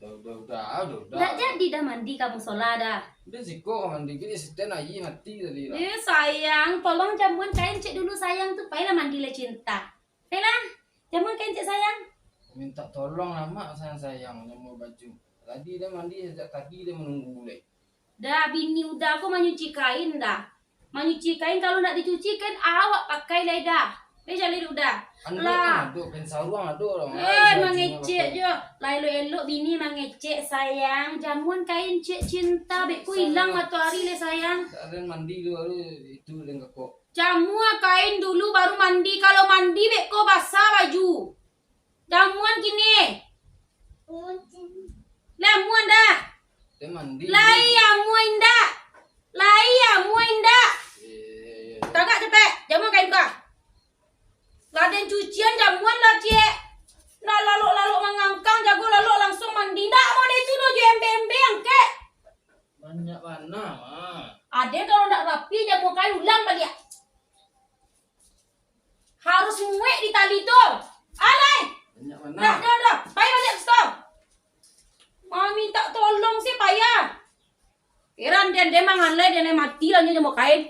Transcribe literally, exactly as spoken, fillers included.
Udah, udah, udah, udah. Ndak jadi dah mandi ka musola dah. Udah siko mandi, gini setan ayi mati tadi lah. Eh, sayang, tolong jamuan kain cek dulu, sayang, tu. Pailah mandi lah, cinta. Pailah, jamuan kain cek, sayang. Minta tolong lah, Mak, sayang-sayang, nyamua baju. Tadi dah mandi, sejak tadi dah menunggu, leh. Dah, bini Uda ko manyuci kain dah. Manyuci kain, kalau ndak dicuci, kain awak pakai lai dah. Lai jaleh Uda. Anduk lah. Anduk, kain saruang ado lah. Eh, mangecek jo. Lah elok-elok bini mangecek, sayang. Jamuan kain cek cinta, beko ilang matoari leh, sayang. Dak ado mandi dulu, baru itu den kakok. Jamua kain dulu, baru mandi. Kalau mandi, beko basah baju. Jamuan kini. Lah, amuan dah. Lai amuan indak? Lai amuan indak? Tagak capek, jamuan kain kah. Lah den cucian jamuan lah, ciek. Nak lalok-lalok mangangkang, jago lalok langsuang mandi. Ndak mau deh tu doh, jo embe-embe angkek. Banyak bana, Mak. Ade kalau ndak rapi, jamuan kain ulang baliak. Harus muek di tali tu. Alai. Banyak bana. Dah, dah, dah. Pai baliak ka situ. Mamintak tolong se payah. Heran den, den mangalai, den lai mati lah nyo jamuan kain.